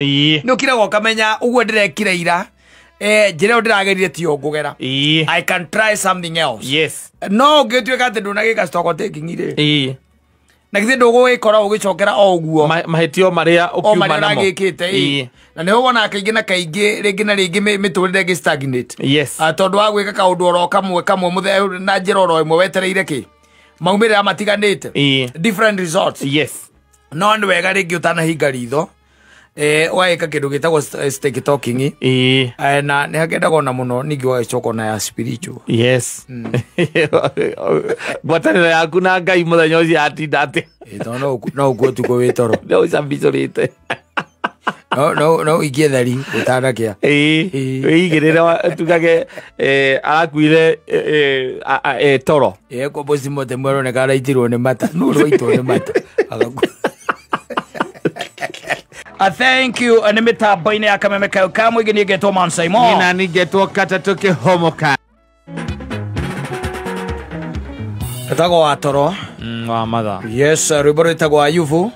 Nĩ ũkiraga ũkamenya ũguo ndĩrekire ira, njĩra ĩyo ndĩragerire tiyo ngũgera. I can try something else. No ũngĩtuĩka atĩ ndũnagĩka stock taking rĩ, na githĩ ndũgũgĩkora ũgĩcokera o ũguo mahĩtio marĩa o ũkiuma marĩa namo. ũragĩkĩte, ĩ. Na nĩho wonaga kaingĩ na kaingĩ, rĩngĩ na rĩngĩ mĩtũrĩre ĩngĩ stagnate. Tondũ wa gwĩka kaũndũ oro kamwe kamwe na njĩra oro ĩmwe, wetereire kĩ maumĩrĩra matiganĩte, different results. No nĩ wega rĩngĩ ũtanahinga ritho, ũgagĩka kĩndũ gĩtagwo stick talking. Na nĩ hakendagwo ona mũno ningĩ ũgagĩcoka ona ya spiritual. Yes, ngwatanĩro yaku na Ngai mũthenya ũcio yatinda atĩa? Tondũ no ũkue ũtukũ wĩ toro. No ũcambicũrĩte. No ũikie thari gũtanakĩa. Wĩigĩrĩre tugage arakuire toro. Kwa postmortem aroneka araitirwo nĩ mata, nũ ũrwaitwo nĩ mata. Agakua. Thank you. Nĩ mĩtambo-inĩ ya Kameme kayo ka mũingĩ, niĩ ngetwo Man Simon. Nina ningetwo katatũ kĩhomoka. Etagwo wa toro. Wa matha. Yes, rwĩmbo rwĩtagwo Ayubu.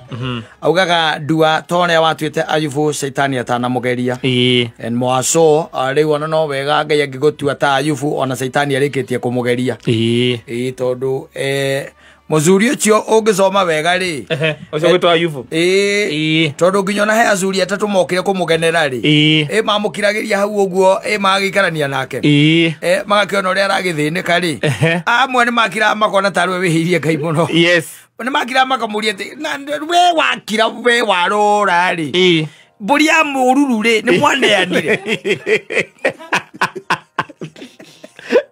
Augaga ndua ta ũrĩa watuĩte Ayubu caitani atanamũgeria. And mwaco rĩu ona no wega Ngai angĩgũtua ta Ayubu ona caitani arĩkĩtie kũmũgeria. Ĩĩ, tondũ mũthuri ũcio ũngĩcoma wega rĩ, Ũcio gwĩtwo Ayubu. Ĩĩ. Tondũ nginya ona he acuri atatũ mokire kũmũgenera rĩ, ĩ mamũkiragĩria hau ũguo, ĩ magagĩikarania nake, magakĩona ũrĩa aragĩthĩnĩka rĩ, amwe nĩ makiraga makona tarĩ we wĩhĩirie Ngai mũno. Nĩ makiraga makamũria atĩ na we wakira, we warũra rĩ, mbũri ya mũruru rĩ, nĩ mwaneanire?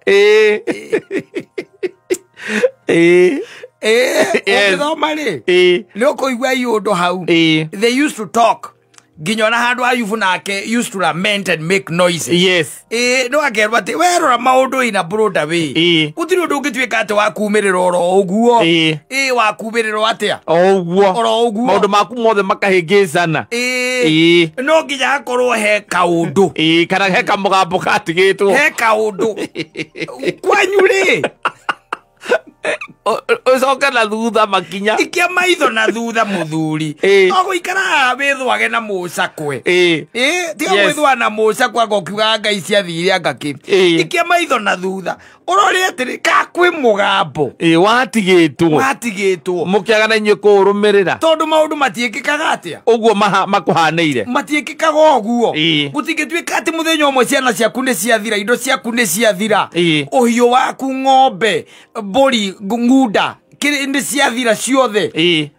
Ĩĩ. Ĩĩ. Ũngĩthoma rĩ, nĩ ũkũigua iũndũ hau. They used to talk nginya ona handũ Ayubu nake used to lament and make noises. Ĩĩ, no akerwo atĩ werora maũndũ ina broader way, gũtirĩ ũndũ ũngĩtuĩka atĩ wakumĩrĩra oro ũguo. Ĩĩ, wakumĩrĩrwo atĩa? O ũguo. Oro ũguo. Maũndũ maku mothe makahĩngĩcana. Ĩĩ. No nginya hakorwo he kaũndũ. Ĩĩ, kana he kamũgambo gatigĩtwo. He kaũndũ kwanyu rĩ. Ũcoke na thutha makinya. Ikia maitho na thutha, mũthuri. To gũikara haha wĩthwage na mũcakwe. Ĩĩ, tiga gwĩthwa na mũcakwe anga ũkiugaga Ngai ciathire anga kĩ. Ikia maitho na thutha ũrore atĩrĩ ka kwĩ mũgambo Ĩĩ, watigĩtwo. Watigĩtwo. Mũkĩaga na inyuĩ kũũrũmĩrĩra. Tondũ maũndũ matiĩkĩkaga atĩa? Ũguo makũhanĩire. Matiĩkĩkaga ũguo. Gũtingĩtuĩka atĩ mũthenya ũmwe ciana ciaku nĩ ciathira, indo ciaku nĩ ciathira, ũhiũ waku, ng'ombe, mbũri, ng'unda, nĩ ciathira ciothe.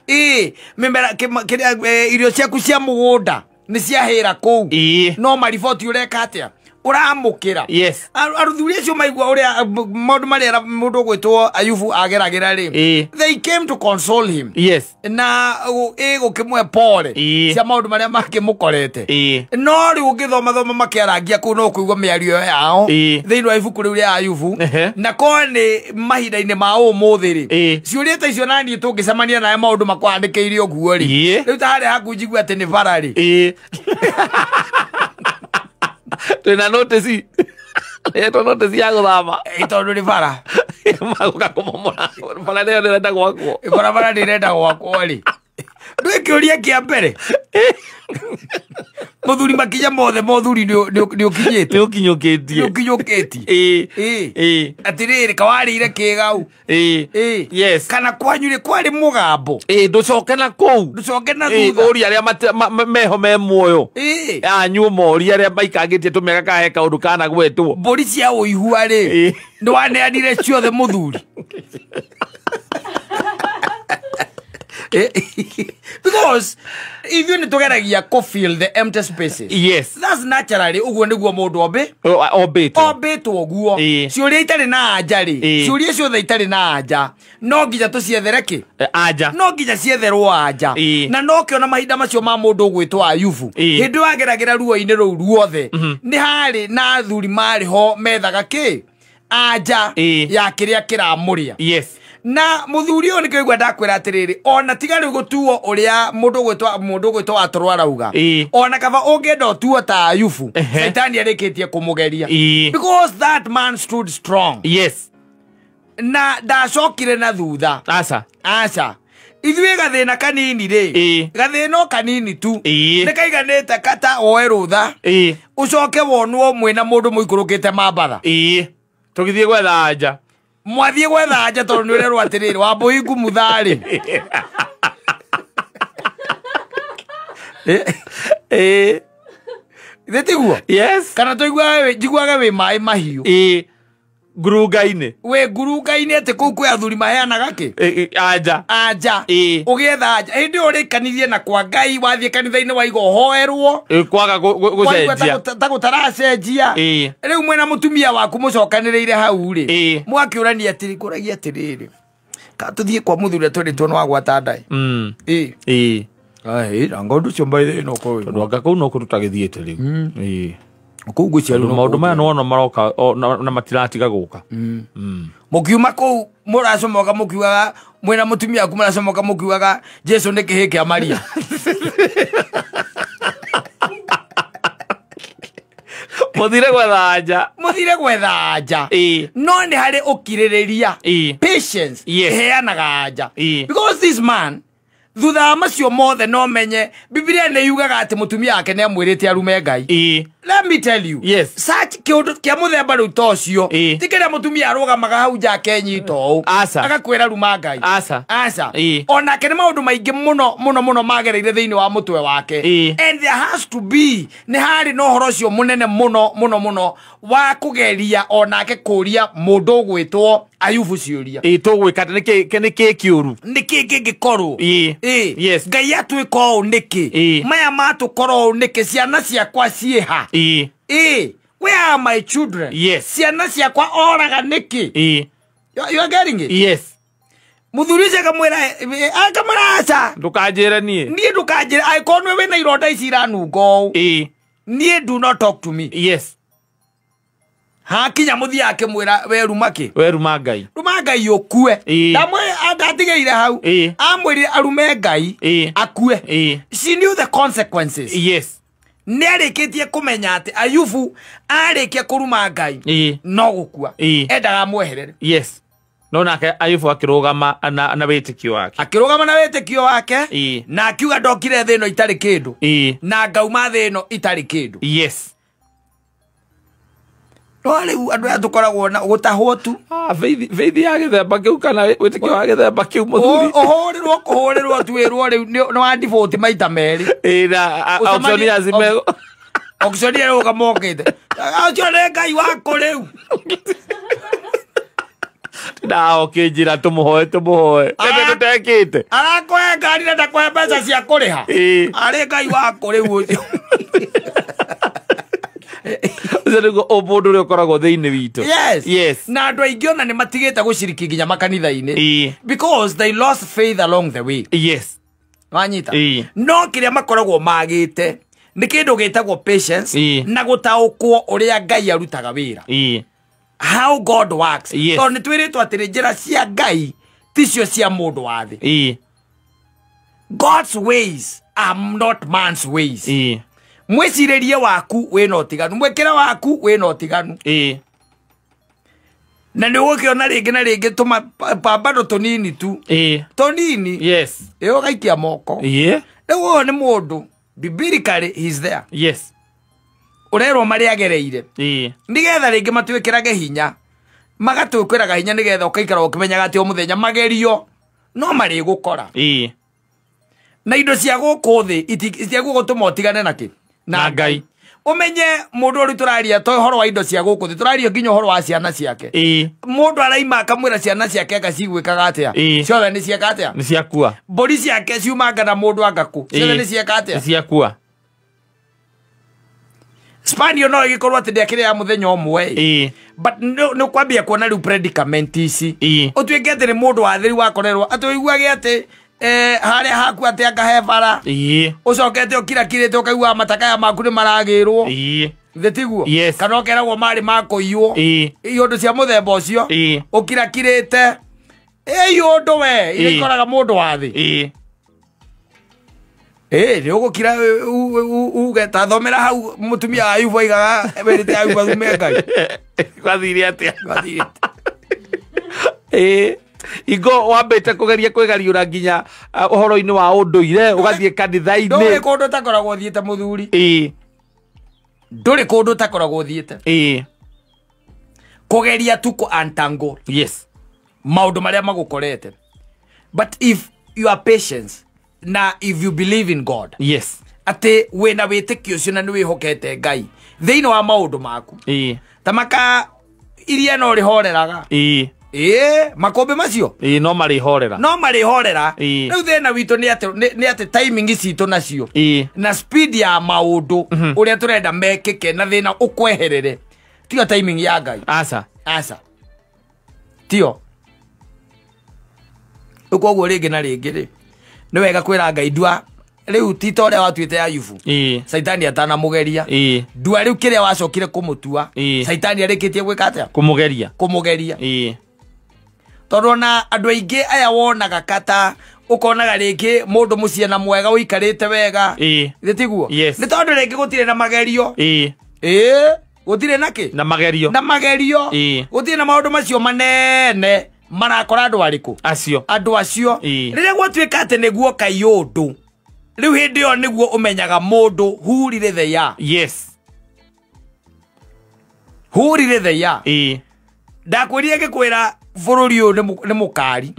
Ĩĩ, mĩmera kĩrĩa, irio ciaku cia mũgũnda nĩ ciahĩra kũu. No mariboti ũreka atĩa? Ũramũkĩra. Aruthuri acio maigua ũrĩa maũndũ marĩa mũndũ ũgwĩtwo Ayubu ageragĩra rĩ, they came to console him na ĩ gũkĩmwe pole cia maũndũ marĩa makĩmũkorete. No rĩu ũngĩthoma thoma makĩarangia kũu, no ũkũigua mĩario yao thĩinĩ wa ibuku rĩu rĩa Ayubu. Na korwo nĩ mahinda-inĩ ma ũmũthĩ rĩ, ciũria ta icio naniĩ tũngĩcemania nawe maũndũ makwandĩkĩire ũguo rĩ, rĩu ta harĩa haku njigua atĩ nĩ bara rĩ. Twĩna notice, etwo notice ya gũthama. Ĩ, tondũ nĩ bara. Magũka kũmomora bara ĩyo ndĩrenda gwakwo. Barabara ndĩrenda gwakwo rĩ, ndwĩ kĩũria kĩa mbere, mũthuri, makinya mothe mothuri nĩ ũkinyĩte. Nĩ ũkinyũkĩtie. Nĩ ũkinyũkĩtie. Ĩĩ. Ĩĩ. Atĩrĩrĩ, kawarĩire kĩgau? Ĩĩ. Ĩĩ. Kana kwanyu rĩ, kwarĩ mũgambo? Ĩĩ, ndũcoke na kũu. Ndũcoke na thutha. Ũria arĩa meho me muoyo. Anyu moria arĩa maikangĩtie tũmĩaka kahe kaũndũ kana gwetwo. Mbũri cia ũihua rĩ, nĩ waneanire ciothe, mũthuri? Because ithuĩ nĩ tũgeragia kũ fill the empty spaces. That's naturally, ũguo nĩguo mũndũ Ombĩtwo. Ombĩtwo ũguo. Ciũria itarĩ na anja rĩ, ciũria ciothe itarĩ na anja no nginya tũciethere kĩ? Anja. No nginya cietherwo anja. Na no kĩona mahinda macio ma mũndũ ũgwĩtwo Ayubu, hĩndĩ ĩyo ageragĩra ruo-inĩ rũu ruothe, nĩ harĩ na athuri marĩ ho methaga kĩ? Anja ya kĩrĩa kĩramũrĩa. Na mũthuri ũyũ nĩkĩo igua ndakwĩra atĩrĩrĩ, ona tiga rĩu gũtuo ũrĩa mũndũ ũgwĩtwo watũrwo arauga, ona kaba ũngĩenda ũtuo ta Ayubu, caitani arĩkĩtie kũmũgeria, because that man stood strong na ndacokire na thutha. Aca. Aca. Ithuĩ gathĩna kanini rĩ, gathĩna o kanini tu nĩ kaiganĩte kata woe rũtha ũcoke wonwo mwĩna mũndũ mũikũrũkĩte mambatha. Tũgĩthiĩ gwetha anja. Mwathiĩ gwetha anja tondũ nĩ ũrerwo atĩrĩrĩ Wambũi ngumutha rĩ. Ithĩ tiguo? Yes. Kana tũiguaga njiguaga wĩ maĩ mahiũ. Ngurunga-inĩ. Wĩ ngurunga-inĩ atĩ kũu kwĩ athuri maheanaga kĩ? Anja. Anja. Ũgĩetha anja. Hĩndĩ ĩyo ũrĩkanirie na kwa Ngai wathiĩ kanitha-inĩ waiga ũhoerwo. Kwaga gũcenjia. Ta gũtaracenjia. Rĩu mwĩna mũtumia waku mũcokanĩrĩire hau rĩ. Mwakĩũrania atĩrĩ, ngũragia atĩrĩrĩ. Ka tũthiĩ kwa mũthuri ũrĩa twerĩtwo nĩ wagwata ndaĩ. Ai, anga ũndũ ũcio mbaithĩ no kũu. Tondũ anga kũu no kũu tũtagĩthiĩte rĩu. Kũu ngwĩciria rĩu maũndũ maya nĩwona maroka na matiratiga gũka. Mũkiuma kũu mũracomoka mũkiugaga mwĩna mũtumia waku mũracomoka mũkiugaga Jesu nĩ kĩhĩ kĩa Maria. Mũthire gwetha anja. Mũthire gwetha anja. No nĩ harĩ ũkirĩrĩria. Patience ĩheanaga anja. Because this man thutha wa macio mothe no menye Biblia nĩ yugaga atĩ mũtumia wake nĩ amwĩrĩte arume Ngai. Let me tell you. Yes. Such kĩũndũ kĩa mũthemba rĩu ta ũcio ti kĩrĩa mũtumia arũgamaga hau nja akenyita ũũ agakwĩra ruma Ngai. Aca. Aca. Onake nĩ maũndũ maingĩ mũno mũno mũno magereire thĩinĩ wa mũtwe wake. And there has to be nĩ harĩ na ũhoro ũcio mũnene mũno mũno mũno wa kũgeria onake kũria mũndũ ũgwĩtwo Ayubu ciũria. Tũgwĩka nĩ kĩ kĩũru? Nĩ kĩ kĩngĩkorwo? Yes. Ngai atwĩka ũũ nĩkĩ? Maya matũkora ũũ nĩkĩ? Ciana ciakwa ciĩha? Where are my children? Yes. Ciana ciakwa oraga nĩkĩ? You are getting it? Yes. Mũthuri ũcio akamwĩra akamwĩra aca. Ndũkanjĩre niĩ. Niĩ ndũkanjĩre angĩkorwo nĩwe wĩna ironda ici iranunga ũũ. Niĩ do not talk to me. Yes. Hakinya mũthia akĩmwĩra we ruma kĩ? We ruma Ngai. Ruma Ngai ũkue. Ndatigĩire hau. Amwĩrire arume Ngai akue. She knew the consequences. Yes. Nĩ arĩkĩtie kũmenya atĩ Ayubu arĩkia kũruma Ngai no gũkua. Endaga amweherere. Yes. No nake Ayubu akĩrũgama na wĩtĩkio wake. Akĩrũgama na wĩtĩkio wake na akiuga ndokire thĩ ĩno itarĩ kĩndũ. Na ngauma thĩ ĩno itarĩ kĩndũ. Yes. No rĩu andũ aya tũkoragwo na gũtahwo tu. Beithi ya gĩthemba kĩu kana wĩtĩkio wa gĩthemba kĩu mũthuri. Ũhũrĩrwo kũhũrĩrwo tu wĩrwo rĩu nĩ wa default maita merĩ. Na auction ya zimego. Auction ya rũga mokĩte. Ũcio nĩ Ngai waku rĩu. Na ũkĩnjĩra tũmũhoe tũmũhoe. Ĩndĩ tũtekĩte. Arakũhe ngari na ndakũhe mbeca cia kũrĩha. Arĩ Ngai waku rĩu ũcio. Ũcio nĩguo ũmũndũ ũrĩa ũkoragwo thĩinĩ witũ. Yes. Yes. Na andũ aingĩ ona nĩ matigĩte gũciriki nginya makanitha-inĩ. Because they lost faith along the way. Yes. Wanyita. No kĩrĩa makoragwo magĩte nĩ kĩndũ gĩtagwo patience na gũtaũkwo ũrĩa Ngai arutaga wĩra. How God works. Yes. Tondũ nĩ twĩrĩtwo atĩrĩ njĩra cia Ngai ticio cia mũndũ wa thĩ. God's ways are not man's ways. Mwĩcirĩrie waku wĩna ũtiganu, mwĩkĩre waku wĩna ũtiganu. Na nĩ ũgũkĩona rĩngĩ na rĩngĩ tũmapambano tũnini tu. Tũnini. Yes. Ũgaikia moko. Rĩu ũyũ nĩ mũndũ biblically he is there. Yes. Ũrerwo marĩa agereire. Nĩgetha rĩngĩ matwĩkĩrage hinya. Magatwĩkĩraga hinya nĩgetha ũkaikara ũkĩmenyaga atĩ o mũthenya magerio no marĩgũkora. Na indo cia gũkũ thĩ itiegũgũtũma ũtigane na kĩ? Na Ngai. Ũmenye mũndũ ũrĩa tũraria to ũhoro wa indo cia gũkũ thĩ, tũraria nginya ũhoro wa ciana ciake. Mũndũ araima akamwĩra ciana ciake anga cigwĩkaga atĩa? Ciothe nĩ cieka atĩa? Nĩ ciakua. Mbũri ciake ciumanga na mũndũ anga kũ? Ciothe nĩ cieka atĩa? Nĩ ciakua. Spanio no ĩgĩkorwo atĩ ndĩakĩrĩ ya mũthenya ũmwe. But nĩ ũkwambia kuona rĩu predicament ici. Ũtuĩke atĩ nĩ mũndũ wa thĩ rĩu wakorerwo atĩ ũiguage atĩ harĩa haku atĩ anga he bara. Ũcokete ũkirakirĩte ũkaigua matakaya maku nĩ maragĩrwo. Thĩ tiguo? Yes. Kana ũkeragwo marĩ ma kũiywo. Iũndũ cia mũthemba ũcio. Ũkirakirĩte. Iũndũ we iria ikoraga mũndũ wa thĩ. Nĩ ũgũkira uge ta thomera hau mũtumia wa Ayubu aigaga werĩte Ayubu athume Ngai. Gwathire atĩa? Gwathire. Ingo wambĩte kũgeria kwĩgariũra nginya ũhoro-inĩ wa ũndũire ũgathiĩ kanitha-inĩ. Ndũrĩ kũndũ ũtakoragwo ũthiĩte mũthuri. Ĩĩ. Ndũrĩ kũndũ ũtakoragwo ũthiĩte. Ĩĩ. Kũgeria tu kũ untangle. Yes. Maũndũ marĩa magũkorete. But if you are patient na if you believe in God. Yes. Atĩ wĩna wĩtĩkio ũcio na nĩ wĩhokete Ngai thĩinĩ wa maũndũ maku. Ĩĩ. Ta maka iria no rĩhoreraga. Ĩĩ. Ĩĩ, makũmbĩ macio. Ĩĩ, no marĩhorera. No marĩhorera. Ĩĩ. Rĩu thĩna witũ nĩ atĩ timing citũ nacio. Ĩĩ. Na speed ya maũndũ ũrĩa tũrenda mekĩke na thĩna ũkweherere. Tiyo timing ya Ngai. Aca. Aca. Tiyo. Rĩu koguo rĩngĩ na rĩngĩ rĩ, nĩ wega kwĩra Ngai ndua rĩu ti ta ũrĩa watuĩte Ayubu. Ĩĩ. Caitani atanamũgeria. Ĩĩ. Ndua rĩu kĩrĩa wacokire kũmũtua. Ĩĩ. Caitani arĩkĩtie gwĩka atĩa? Kũmũgeria. Kũmũgeria. Ĩĩ. Tondũ ona andũ aingĩ aya wonaga kata ũkonaga rĩngĩ mũndũ mũciĩ na mwega ũikarĩte wega. Ĩĩ. Githĩ tiguo? Yes. Nĩ tondũ rĩngĩ gũtirĩ na magerio. Ĩĩ. Ĩĩ. Gũtirĩ na kĩ? Na magerio. Na magerio. Ĩĩ. Gũtirĩ na maũndũ macio manene marakora andũ arĩkũ? Acio. Andũ acio. Ĩĩ. Rĩrĩa gwatuĩka atĩ nĩguo kai ũndũ, rĩu hĩndĩ ĩyo nĩguo ũmenyaga mũndũ who really they are. Yes. Who really they are. Ĩĩ. Ndakwĩrire ngĩkwĩra bũrũri ũyũ nĩ mũkari.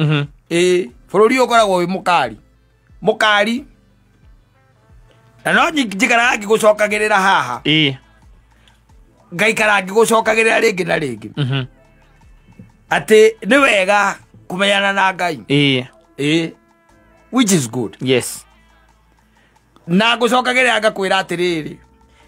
Ĩĩ, bũrũri ũyũ ũkoragwo wĩ mũkari. Mũkari. Na no njikaraga ngĩgũcokagĩrĩra haha. Ĩĩ. Ngaikara ngĩgũcokagĩrĩra rĩngĩ na rĩngĩ. Atĩ nĩ wega kũmenyana na Ngai. Ĩĩ. Ĩĩ. Which is good. Yes. Na ngũcokagĩrĩra ngakwĩra atĩrĩrĩ,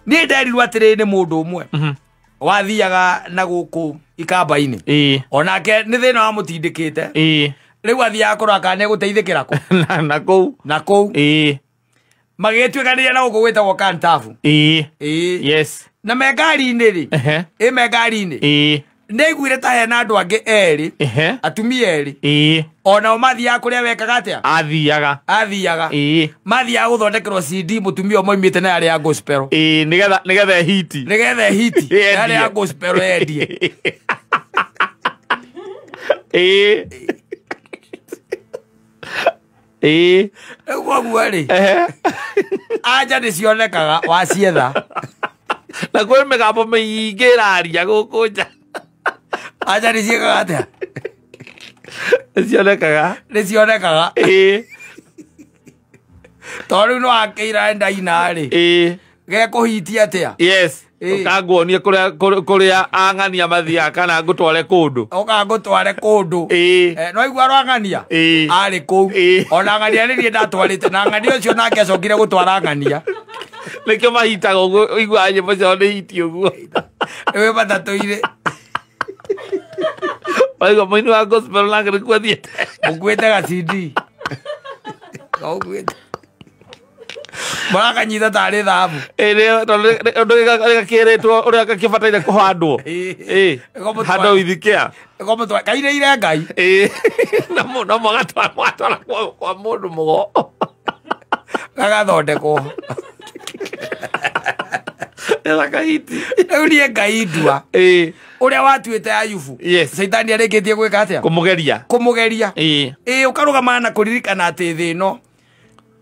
niĩ nderirwo atĩrĩrĩ nĩ mũndũ ũmwe wathiaga na gũkũ ikamba-inĩ. Ĩĩ. Onake nĩ thĩna wamũtindĩkĩte. Ĩĩ. Rĩu athiaga kũrora kana nĩegũteithĩkĩra kũ. Na kũu. Na kũu. Ĩĩ. Magĩgĩtuĩkanĩria na gũkũ gwĩtagwo Kantabu. Ĩĩ. Ĩĩ. Yes. Na me ngari-inĩ rĩ. Ĩ me ngari-inĩ. Ĩĩ. Nĩaiguire ta hena andũ angĩ erĩ. Atumia erĩ. Ĩĩ. Onao mathiaga kũrĩa wekaga atĩa? Athiaga. Athiaga. Ĩĩ. Mathiaga gũthondekerwo CD mũtumia ũmwe oimĩte na yarĩ ya gospel. Ĩĩ, nĩgetha hiti. Nĩgetha hiti. Yarĩ ya gospel endie. Ĩĩ. Ĩĩ. Rĩu koguo rĩ. Anja nĩcionekaga wacietha. Na kwĩ mĩgambo mĩingĩ ĩraria gũkũ nja. Anja nĩciĩkaga atĩa? Nĩcionekaga. Nĩcionekaga. Ĩĩ. Tondũ rĩu nĩwakĩira ndaina rĩ. Ĩĩ. Gekũhitia atĩa? Yes. Ũkanguonie kũrĩa ang'ania mathiaga kana ngũtware kũndũ. Ũkangũtware kũndũ. Ĩĩ. No igua rwang'ania? Ĩĩ. Arĩ kũu. Ĩĩ. Ona ng'ania nĩ niĩ ndatwarĩte na ng'ania ũcio nake acokire gũtwara ng'ania. Nĩkĩo mahitaga ũguo ũiguaga nyĩmbo ciao nĩ hiti ũguo. Nĩ matatũ-inĩ. Waigua mũini wa gospel nake nĩkuo athiĩte. Ũkuĩte ga CD. Ũkuĩte. Marakanyita tarĩ thahabu. Ĩĩ, tondũ gakĩrĩtwo ũrĩa gakĩbataire kũhandwo. Ĩĩ. Handũ ithikĩa. Kairĩire Ngai. Ĩĩ. Na mũgatwara kwa mũndũ mũgo. Gagathondekwo. Gakahiti. Rĩu niĩ Ngai ndua. Ĩĩ. Ũrĩa watuĩte Ayubu. Yes. Caitani arĩkĩtie gwĩka atĩa? Kũmũgeria. Kũmũgeria. Ĩĩ. Ĩĩ, ũkarũgama na kũririkana atĩ thĩ ĩno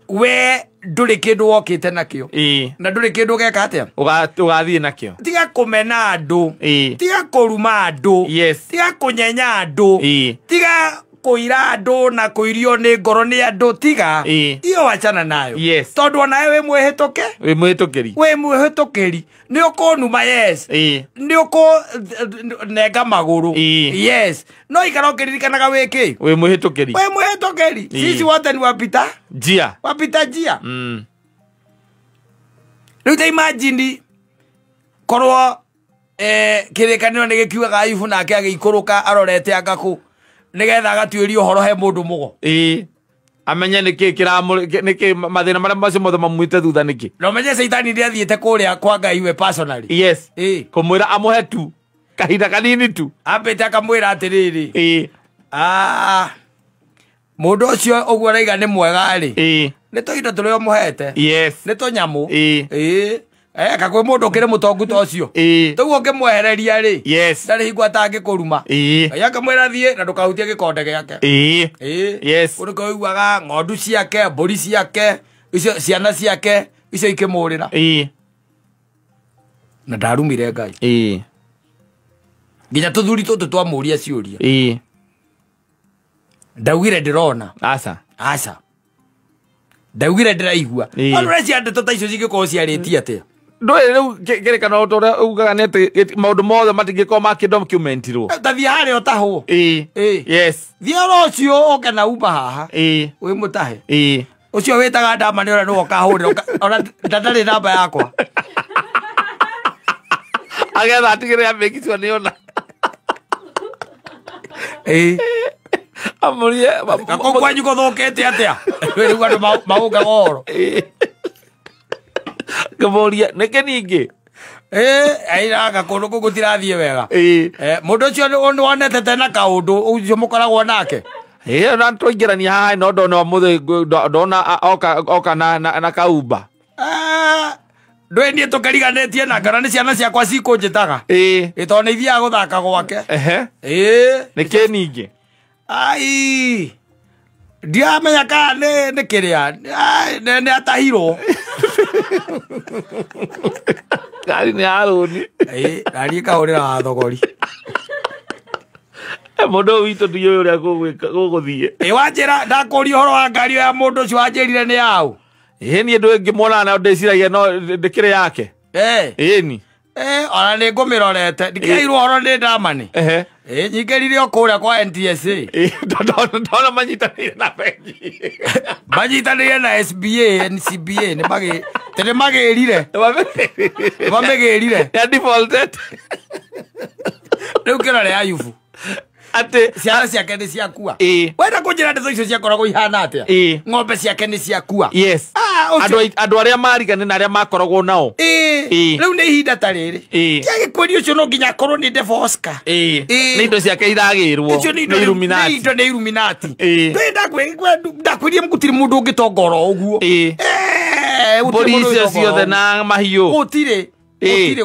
we ndũrĩ kĩndũ wokĩte nakĩo. Ĩĩ. Na ndũrĩ kĩndũ ũgeka atĩa? Ũgathiĩ nakĩo. Tiga kũmena andũ. Ĩĩ. Tiga kũruma andũ. Yes. Tiga kũnyenya andũ. Ĩĩ. Tiga kũira andũ na kũirio nĩ ngoro nĩ andũ tiga. Ĩĩ. Iyo wachana nayo. Yes. Tondũ onawe wĩ mwĩhĩtũke. Wĩ mwĩhĩtũkĩri. Wĩ mwĩhĩtũkĩri. Nĩ ũkũnuma yes. Ĩĩ. Nĩ ũkũnenga magũrũ. Ĩĩ. Yes. No ikara ũkĩririkanaga wĩ kĩ? Wĩ mwĩhĩtũkĩri. Wĩ mwĩhĩtũkĩri. Sisi wote ni wapita njia. Wapita njia. Rĩu ta imagine korwo kĩrĩkanĩro nĩ gĩkiugaga Ayubu nake agĩikũrũka arorete anga kũ nĩgetha agatuĩria ũhoro he mũndũ mũgo. Ĩĩ. Amenye nĩkĩ nĩkĩ mathĩna marĩa macio mothe mamwĩte thutha nĩkĩ. Na ũmenye Caitani nĩathiĩte kũrĩa kwa Ngai we personally. Yes. Ĩĩ. Kũmwĩra amũhe tu kahinda kanini tu. Ambĩte akamwĩra atĩrĩrĩ. Ĩĩ. Mũndũ ũcio ũguo araiga nĩ mwega rĩ. Ĩĩ. Nĩ tũindo tũrĩa ũmũhete. Yes. Nĩ tũnyamũ. Ĩĩ. Ĩĩ. Ka kwĩ mũndũ ũkĩrĩ mũtongu ta ũcio. Tũguo ũngĩmwehereria rĩ. Yes. Ndarĩ hingo atangĩkũruma. Ngai akamwĩra thiĩ na ndũkahutie gĩkonde gĩake. Yes. Kũndũ kũiguaga ng'ondu ciake, mbũri ciake, icio ciana ciake, icio ikĩmũrĩra. Na ndarumire Ngai. Nginya tũthuri tũtũ twamũria ciũria. Ndaugire ndĩrona. Aca. Aca. Ndaugire ndĩraigua. Andũ acio ndeto ta icio cingĩkorwo ciarĩtie atĩa? Ndũĩ rĩu kĩrĩkano ũrĩa ugaga nĩ atĩ maũndũ mothe matingĩkorwo makĩdocumentirwo. Ta thiĩ harĩa ũtahwo. Yes. Thiĩ oro ũcio ũke na uma haha. Wĩ mũtahe. Ũcio wĩtaga ndama nĩ ũrĩa nĩwe ũkahũrĩra ona ndarĩ namba yakwa. Agetha atigĩrĩre amake sure nĩona. Amũrie Gakũ kwanyu gũthũkĩte atĩa? Rĩu andũ maũngaga ũhoro. Ngĩmũria nĩkĩ ningĩ? Airaga kũndũ kũu gũtirathiĩ wega. Mũndũ ũcio nĩwonete tena kaũndũ ũcio mũkoragwo nake? Na twaingĩrania haha no ndona ũmũthĩ ndona oka na kaumba. Ndũĩ niĩ tũkĩriganĩtie nake ona nĩ ciana ciakwa cikũnjĩtaga. Tondũ nĩ ithiaga gũthaka gwake. Nĩkĩ ningĩ? Ai ndiramenya kana nĩ kĩrĩa nĩ atahirwo. Ngari nĩ ya rũni. Ngari ĩkahũrĩra wa thogori. Mũndũ ũyũ witũ ndiũĩ ũrĩa gũgũthiĩ. Wanjĩra ndakũria ũhoro wa ngari ya mũndũ ũcio wanjĩrire nĩ yaũ? Niĩ ndũĩ ngĩmuona na ndĩciragia no ndĩkĩrĩ yake. Ĩni. Ona nĩ ngũmĩrorete ndikĩheirwo ũhoro nĩ ndamani. Nyingĩrire o kũrĩa kwa NTSA. Ndona manyitanĩire na bengi. Manyitanĩire na SBA, NCBA nĩ magĩrire. Nĩ mamĩgĩrire. Ya defaulted. Rĩu kĩrore Ayubu. Atĩ ciana ciake nĩ ciakua. Wenda kũnjĩra ndeto icio ciakoragwo ihana atĩa? Ng'ombe ciake nĩ ciakua. Yes. Andũ arĩa marigane na arĩa makoragwo nao. Rĩu nĩ ihinda ta rĩrĩ. Kĩagĩkwĩria ũcio no nginya akorwo nĩ Devil Oscar. Nĩ indo ciake iragĩrwo. Nĩ Illuminati. Indo nĩ Illuminati. Ndakwĩria gũtirĩ mũndũ ũngĩtonga oro ũguo. Mbũri icio ciothe na mahiũ. Gũtirĩ.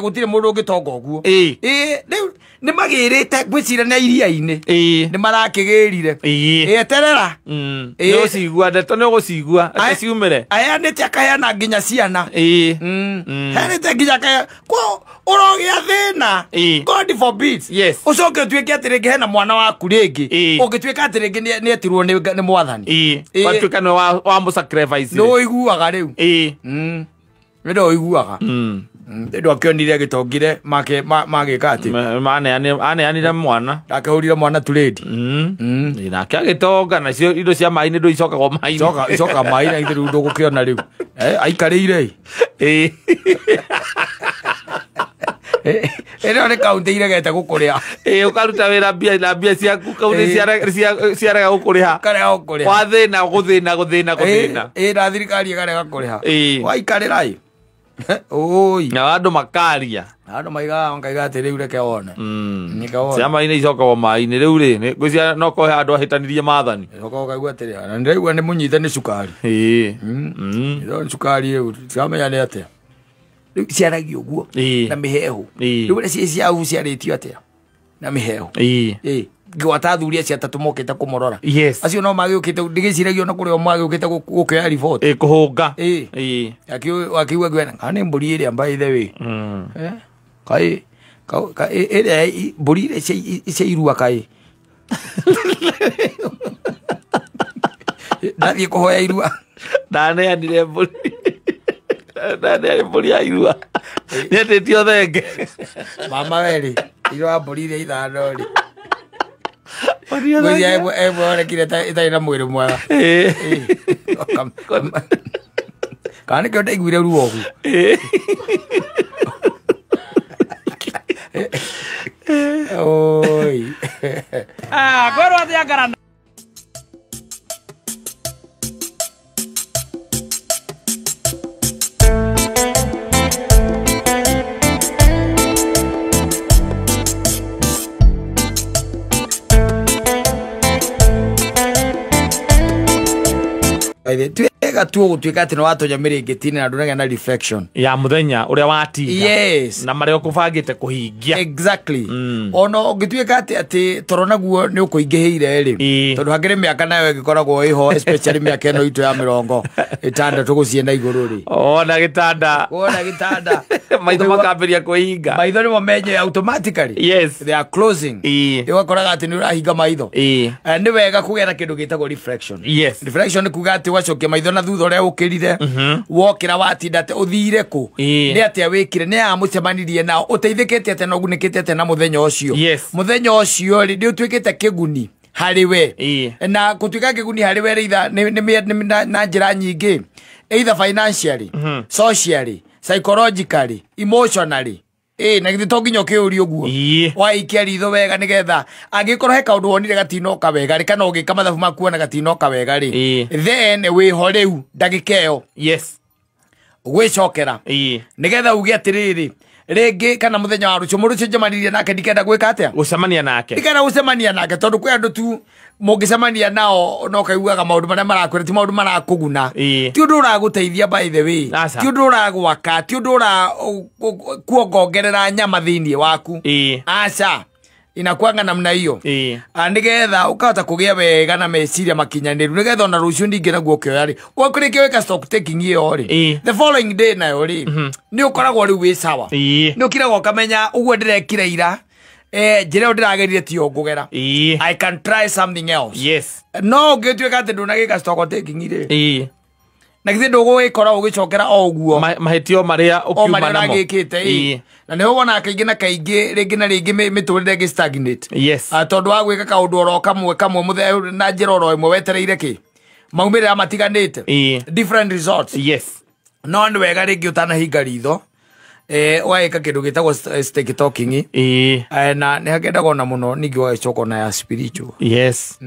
Gũtirĩ mũndũ ũngĩtonga ũguo. Rĩu nĩ magĩrĩte ngwĩciria na iria-inĩ. Nĩ marakĩgĩrire. Eterera. Nĩ ũcigua ndeto nĩ ũgũcigua atĩ ciumĩre. Aheanĩte akaheana nginya ciana. Heanĩte nginya akaheana. Kwa ũrogĩa thĩna. God forbid. Yes. Ũcoke ũtuĩke atĩ rĩngĩ hena mwana waku rĩngĩ. Ũngĩtuĩka atĩ rĩngĩ nĩ etirwo nĩ mwathani. Watuĩka nĩ wa mũsacrifice. Nĩ ũiguaga rĩu. Nĩ ũiguaga. Ndå akĩonire gĩtongire make magĩka atĩ aneanire mwana ndakĩhũrire mwana turĩndi. Nake agĩtonga nacio indo cia maĩ-inĩ ndũ icokagwo maĩ-inĩ. Icoka maĩ-inĩ ithe rĩu ndũgũkĩona rĩu. Aikarĩire. Ĩno nĩ kaũntĩ iregete gũkũrĩa. Ũkaruta wĩra mbia na mbia ciaku kaũntĩ ciarega gũkũrĩha. Karega gũkũrĩha. Wathĩna gũthĩna gũthĩna gũthĩna. Na thirikari ĩkarega kũrĩha. Waikarĩra ĩ. Oi. Na andũ makaria. Andũ maigaga makaiga atĩ rĩu reke wone. Cia maĩ-inĩ icokagwo maĩ-inĩ rĩu rĩ ngwĩciria no kũhe andũ ahĩtanĩrie maathani. Coka ũkaigua atĩrĩ na ndĩraigua nĩ mũnyite nĩ cukari. Nĩ cukari rĩu tiramenya nĩ atĩa. Rĩu ciaragia ũguo na mĩhehu. Rĩu ũrĩa ciĩ ciau ciarĩtio atĩa na mĩhehu. Ngĩgwata athuri acio atatũ mokĩte kũmũrora. Acio no magĩũkĩte ndigĩciragia ona kũrĩa magĩũkĩte gũkĩoya riboti. Kũhũnga. Akiuga ngwena kana nĩ mbũri ĩrĩa by the way. Kaĩ ĩrĩa mbũri iria cia irua kaĩ. Ndathiĩ kũhoya irua. Ndaneanire mbũri. Ndaneanire mbũri ya irua. Nĩetĩtio thenge. Mama werĩ irua mbũri iria ithano rĩ. Ngwĩciria ĩmwe ĩtarĩ na mwĩrĩ mwega. Kana nĩkĩo ndaiguire ruo ũguo. Oi. Kwĩrwo atĩa ngarana. Wega tu gũtuĩka atĩ nĩ watonya mĩrĩngĩti-inĩ na ndũnagĩa na reflection ya mũthenya ũrĩa watinda. Yes. Na marĩa ũkũbangĩte kũhingia. Exactly. Ona ũngĩtuĩka atĩ toro naguo nĩ ũkũingĩhĩire rĩ, tondũ hakĩrĩ mĩaka nayo ĩgĩkoragwo ĩho, especially mĩaka ĩno itũ ya 60 gũciĩ na igũrũ rĩ. Ona gĩtanda. Wona gĩtanda. Maitho makambĩrĩria kwĩhinga. Maitho nĩmo menye automatically. Yes. They are closing. Ũgakoraga atĩ nĩ ũrahinga maitho. Nĩ wega kũgĩa na kĩndũ gĩtagwo reflection. Yes. Reflection nĩ kuga atĩ ũgacokia maitho na thutha ũrĩa ũkĩrire, wokĩra watinda atĩ ũthire kũ, nĩ atĩa wĩkire, nĩ aa mũcemanirie nao, ũteithĩkĩte atĩa na ũgunĩkĩte atĩa na mũthenya ũcio. Yes. Mũthenya ũcio rĩ, nĩ ũtuĩkĩte kĩguni harĩ we. Na gũtuĩka kĩguni harĩ we rĩ, nĩ na njĩra nyingĩ, either financially, socially, psychologically, emotionally. Na githĩ to nginya ũkĩũrie ũguo. Waikia ritho wega nĩgetha angĩkorwo he kaũndũ wonire gatinoka wega rĩ, kana ũgĩka mathabu maku wona gatinoka wega rĩ, then wĩho rĩu ndagĩka ĩyo. Yes. Gwĩcokera. Nĩgetha uge atĩrĩrĩ, rĩngĩ kana mũthenya wa rũciũ, mũndũ ũcio njemanirie nake ndikenda gwĩka atĩa? Gũcemania nake. Ndikenda gũcemania nake tondũ kwĩ andũ tu mũngĩcemania nao no kaiguaga maũndũ marĩa marakwĩra ti maũndũ marakũguna. Ti ũndũ ũragũteithia by the way. Ti ũndũ ũragwaka, ti ũndũ ũrakuongongerera nyama thĩinĩ waku. Aca. Inakuanga namna hiyo. Nĩgetha ũkahota kũgĩa wega na meciria makinyanĩru, nĩgetha ona rũciũ ningĩ naguo ũkĩoya rĩ, wakũrĩkia wĩka stock taking ĩyo rĩ, the following day nayo rĩ, nĩ ũkoragwo rĩu wĩ sawa. Nĩ ũkiraga ũkamenya ũguo ndĩrekire ira, njĩra ĩyo ndĩragerire tiyo ngũgera. I can try something else. Yes. No ũngĩtuĩka atĩ ndũnagĩka stock taking rĩ, na githĩ ndũgũgĩkora ũgĩcokera o ũguo mahĩtio marĩa ũkiuma namo ũgĩkĩte. Na nĩho wonaga kaingĩ na kaingĩ rĩngĩ na rĩngĩ mĩtũrĩre ĩngĩ stagnate. Yes. Tondũ wa gwĩka kaũndũ oro kamwe kamwe na njĩra oro ĩmwe wetereire kĩ maumĩrĩra matiganĩte, different results. Yes. No nĩ wega rĩngĩ ũtanahinga ritho, ũgagĩka kĩndũ gĩtagwo stick talking. Na nĩ hakendagwo na mũno ningĩ ũgagĩcoka ona ya spiritual. Yes.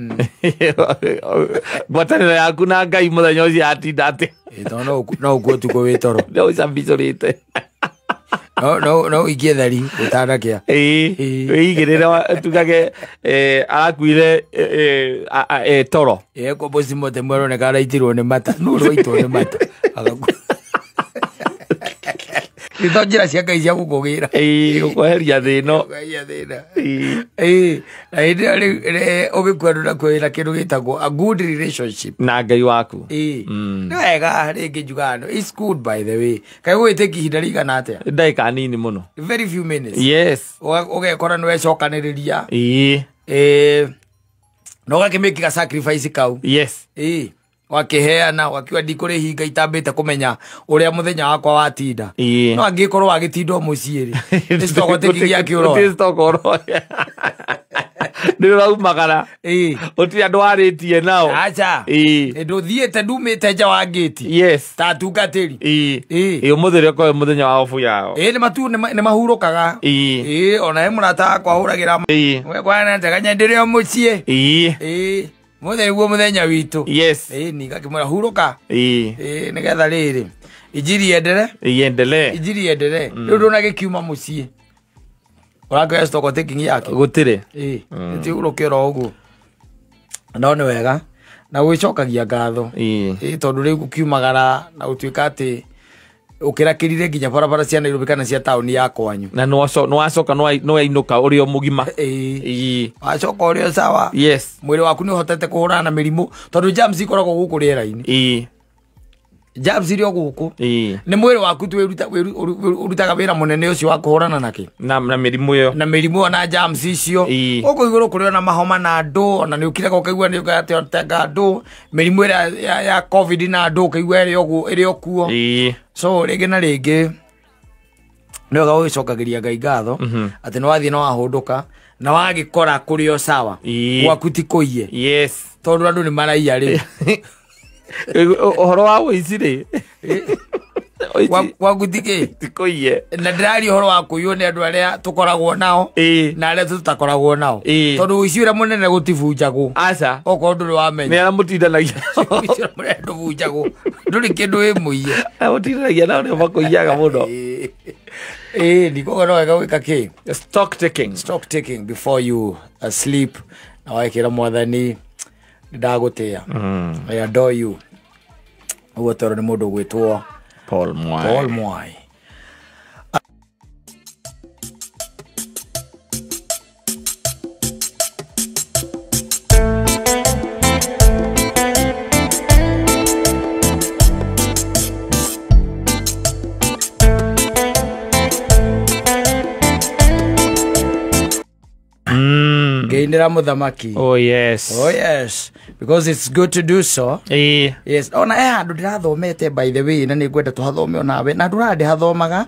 Ngwatanĩro yaku na Ngai mũthenya ũcio yatinda atĩa? Tondũ no ũkue ũtukũ wĩ toro. No ũcambicũrĩte. No ikie theri gũtanakĩa. Wĩigĩrĩre tugage arakuire toro. Kwa boci mote mweroneka araitirwo nĩ mata. Nũ ũrwaitwo nĩ mata. Nĩ njĩra cia Ngai cia gũkũgĩra. Gũkweheria thĩna. Gũkweheria thĩna. Na hĩndĩ ĩyo rĩu ũgĩkua ndũnakuo wĩna kĩndũ gĩtagwo a good relationship na Ngai waku. Nĩ wega rĩngĩ njugaga no, it's good by the way. Kaĩ gũgĩtĩki ihinda rĩigana atĩa? Ndagĩka nini mũno. Very few minutes. Yes. Ũgekora nĩ wecokanĩrĩria. Na ũgakĩmĩkĩga sacrifice kau. Yes. Wakiheana wakiwa ndikũrĩhinga itambĩte kũmenya ũrĩa mũthenya wakwa watinda. No angĩkorwo wagĩtinda o mũciĩ rĩ, nĩ stock taking yake ũroya. Stock ũroya. Nĩ ũraumagara. Gũtirĩ andũ warĩtie nao. Aca. Ndũthiĩte ndumĩte nja wa ngĩti. Yes. Ta atungatĩri. Ũmũthĩ rĩ ũkorwo mũthenya wa obu yao. Nĩ mahurũkaga. Ona he mũrata wakwa ahũragĩra. Kwana njaganya ndĩrĩ o mũciĩ. Mũthenya nĩguo mũthenya witũ. Yes. Ningakĩmwĩra hurũka. Nĩgetha rĩrĩ injiri yenderee. Iendelee. Injiri yenderee. Rĩu ndũnagĩkiuma mũciĩ. Ũrakĩoya stock taking yake. Gũtirĩ. Ti hurũke oro ũguo. No nĩ wega na gwĩcokagia ngatho. Tondũ rĩu gũkiumagara na gũtuĩka atĩ ũkĩrakĩrire nginya barabara cia Nairobi kana cia taũni ya kwanyu. Na nĩwacoka nĩwainũka ũrĩ o mũgima. Wacoka ũrĩ o sawa. Yes. Mwĩrĩ waku nĩ ũhotete kũhũrana na mĩrimũ tondũ germs ikoragwo gũkũ rĩera-inĩ. Germs irĩ o gũkũ. Nĩ mwĩrĩ waku tu ũrutaga wĩra mũnene ũcio wa kũhũrana nakĩ? Na mĩrimũ ĩyo. Na mĩrimũ ĩyo na germs icio. Gũkũ igũrũ kũrĩ ona mahoma na andũ, ona nĩ ũkiraga ũkaigua nĩ ũgatenga andũ, mĩrimũ ĩrĩa ya COVID na andũ ũkaigua ĩrĩ o kuo. So rĩngĩ na rĩngĩ nĩ wega ũgĩcokagĩria Ngai ngatho atĩ nĩ wathiĩ na wahũndũka na wagĩkora kũrĩ o sawa. Gwaku ti kũiye. Yes. Tondũ andũ nĩ maraiya rĩ. Ũhoro wa ũici rĩ, Gwaku ti kĩ? Ti kũiye. Na ndĩraria ũhoro wa kũiywo nĩ andũ arĩa tũkoragwo nao na arĩa tũtakoragwo nao. Tondũ ũici ũrĩa mũnene gũtibunjagwo. Aca. Okorwo ndũrĩ wamenya. Nĩ arĩa mũtindanagia. Ũici ũrĩa mũnene ndũbunjagwo. Ndũrĩ kĩndũ wĩ mũiye. Arĩa mũtindanagia nao nĩo makũiyaga mũno. Nĩ no wega gwĩka kĩ? Stock taking. Stock taking before you sleep. Na wekĩra mwathani ndagũtĩa. I adore you. Ũguo toro nĩ mũndũ ũgwĩtwo Paul Mwai. Paul Mwai. Ngeinĩra mũthamaki. Oh yes. Oh yes, because it's good to do so. Yes, ona handũ ndĩrathomete by the way, na nĩngwenda tũhathome onawe, na ndũra ndĩhathomaga,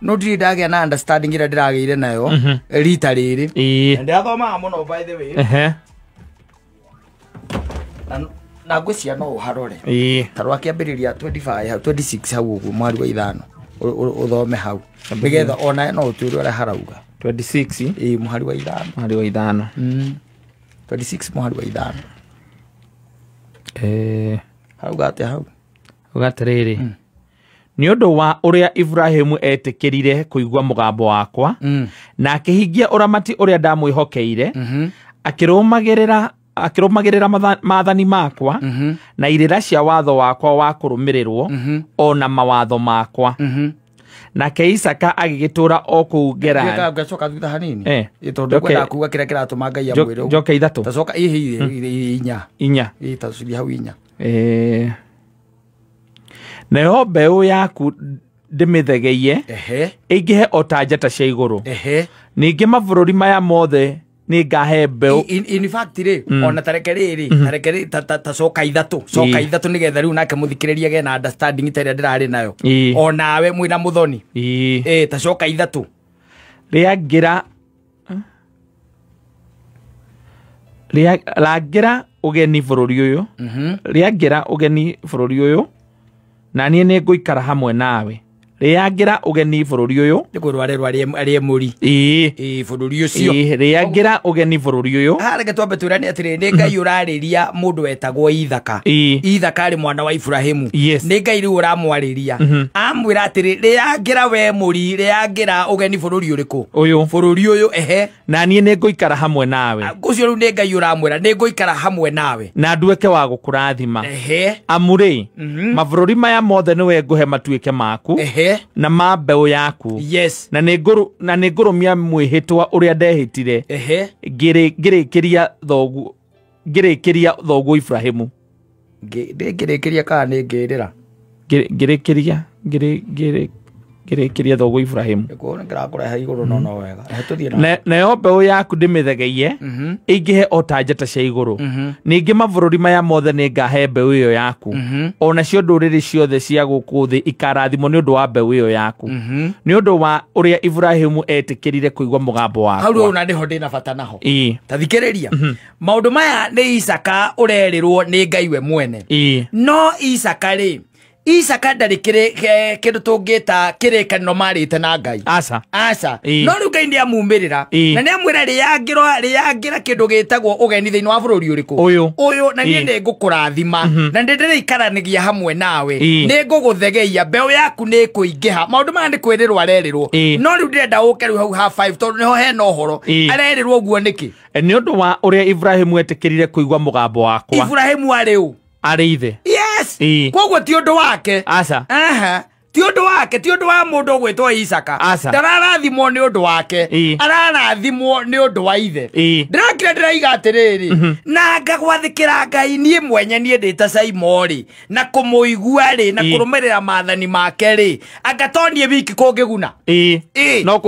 no ndirĩ ndagĩa na understanding ĩrĩa ndĩragĩire nayo rita rĩrĩ. Na ndĩrathomaga mũno by the way. Na ngwĩciria no ũharore. Ta rwakĩambĩrĩria 25 hau, 26 hau ũguo, mweri wa 5 ũthome hau, nĩgetha onawe no ũtuĩre ũrĩa harauga. 26 Mũhari wa 5. Mũhari wa 5. 26 mũhari wa 5. Harauga atĩa hau? Uga atĩrĩrĩ, nĩ ũndũ wa ũrĩa Ibrahimu etĩkĩrire kũigua mũgambo wakwa, na akĩhingia ũramati ũrĩa ndamwĩhokeire, akĩrũmagĩrĩra maathani makwa, na irĩra cia watho wakwa wa kũrũmĩrĩrwo, o na mawatho makwa. Nake Isaka agĩgĩtũũra o kũu Gerari. Ngacoka thutha hanini. Tondũ ngwenda kuuga kĩrĩa kĩratũma Ngai amwĩre ũguo. Njoke 3. Tacoka inya. Inya. Ta hau inya. Nayo mbeũ yaku ndĩmĩthegeiye, ĩingĩhe o ta njata cia igũrũ. Ningĩ mabũrũri maya mothe nĩngahe mbeũ. In fact rĩ, ona tareke rĩrĩ, tareke ta coka 3, coka 3 nĩgetha rĩu nake mũthikĩrĩria agĩe na understanding ta ĩrĩa ndĩrarĩ nayo. Onawe mwĩna mũthoni. Ta coka 3. Rĩangĩra ũgeni bũrũri ũyũ. Rĩangĩra ũgeni bũrũri ũyũ, na niĩ nĩngũikara hamwe nawe. Rĩangĩra ũgeni bũrũri ũyũ. Nĩ kwĩrwo arerwo arĩe mũri. Bũrũri ũcio. Rĩangĩra ũgeni bũrũri ũyũ. Haha reke twambe twĩrane atĩrĩrĩ, nĩ Ngai ũrarĩria mũndũ wetagwo Ithaka. Ithaka arĩ mwana wa Ibrahimu. Nĩ Ngai rĩu ũramwarĩria. Amwĩra atĩrĩ, rĩangĩra we mũri, rĩangĩra ũgeni bũrũri ũrĩkũ? Ũyũ. Bũrũri ũyũ, ehe. Na niĩ nĩngũikara hamwe nawe. Ũcio rĩu nĩ Ngai ũramwĩra, nĩngũikara hamwe nawe. Na nduĩke wa gũkũrathima. Ehe. Amu rĩ, mabũrũri maya mothe nĩwe ngũhe matuĩke maku. Ehe. Na ma mbeũ yaku. Yes. Na nĩngũrũmia mwĩhĩtwa ũrĩa ndehĩtire. Ehe. Ngĩrĩkĩria thoguo Ibrahimu. Ngĩrĩkĩria kana nĩ ngĩrĩra? Ngĩrĩkĩria thoguo Ibrahimu. Nĩngĩrakũrehe igũrũ no wega. Ehe, tũthiĩ na. Nayo mbeũ yaku ndĩmĩthegeiye, ĩingĩhe o ta njata cia igũrũ. Ningĩ mabũrũri maya mothe nĩngahe mbeũ ĩyo yaku. O nacio ndũrĩrĩ ciothe cia gũkũ thĩ ikarathimwo nĩ ũndũ wa mbeũ ĩyo yaku. Nĩ ũndũ wa ũrĩa Ibrahimu etĩkĩrire kũigua mũgambo wakwa. Hau rĩu ona nĩho ndĩna bata naho. Ta thikĩrĩria. Maũndũ maya nĩ Isaka ũrerĩrwo nĩ Ngai we mwene. No Isaka rĩ, Isaka ndarĩ kĩndũ tũngĩta kĩrĩkanĩro marĩte na Ngai. Aca. Aca. No rĩu Ngai nĩamumĩrĩra. Na nĩamwĩra rĩangĩra kĩndũ gĩtagwo ũgeni thĩinĩ wa bũrũri ũrĩkũ? Ũyũ. Ũyũ, na niĩ nĩngũkũrathima. Na nĩndĩrĩikaranagia hamwe nawe. Nĩngũgũthegeia, mbeũ yaku nĩĩkũingĩha. Maũndũ maya nĩ kwĩrĩrwo arerĩrwo. No rĩu ndĩrenda ũke rĩu hau ha 5 tondũ nĩho hena ũhoro. Arerĩrwo ũguo nĩkĩ? Nĩ ũndũ wa ũrĩa Ibrahimu etĩkĩrire kũigua mũgambo wakwa. Ibrahimu arĩ ũ? Arĩ ithe. Yes. Koguo ti ũndũ wake. Aca. Aha. Ti ũndũ wake, ti ũndũ wa mũndũ ũgwĩtwo Isaka. Ndararathimwo nĩ ũndũ wake. Ararathimwo nĩ ũndũ wa ithe. Ndĩrakira ndĩraiga atĩrĩrĩ, na ngagwathĩkĩra Ngai niĩ mwenye niĩ ndĩ ta Saimo rĩ, na kũmũigua rĩ, na kũrũmĩrĩra maathani make rĩ, anga to niĩ wiki kũngĩguna. No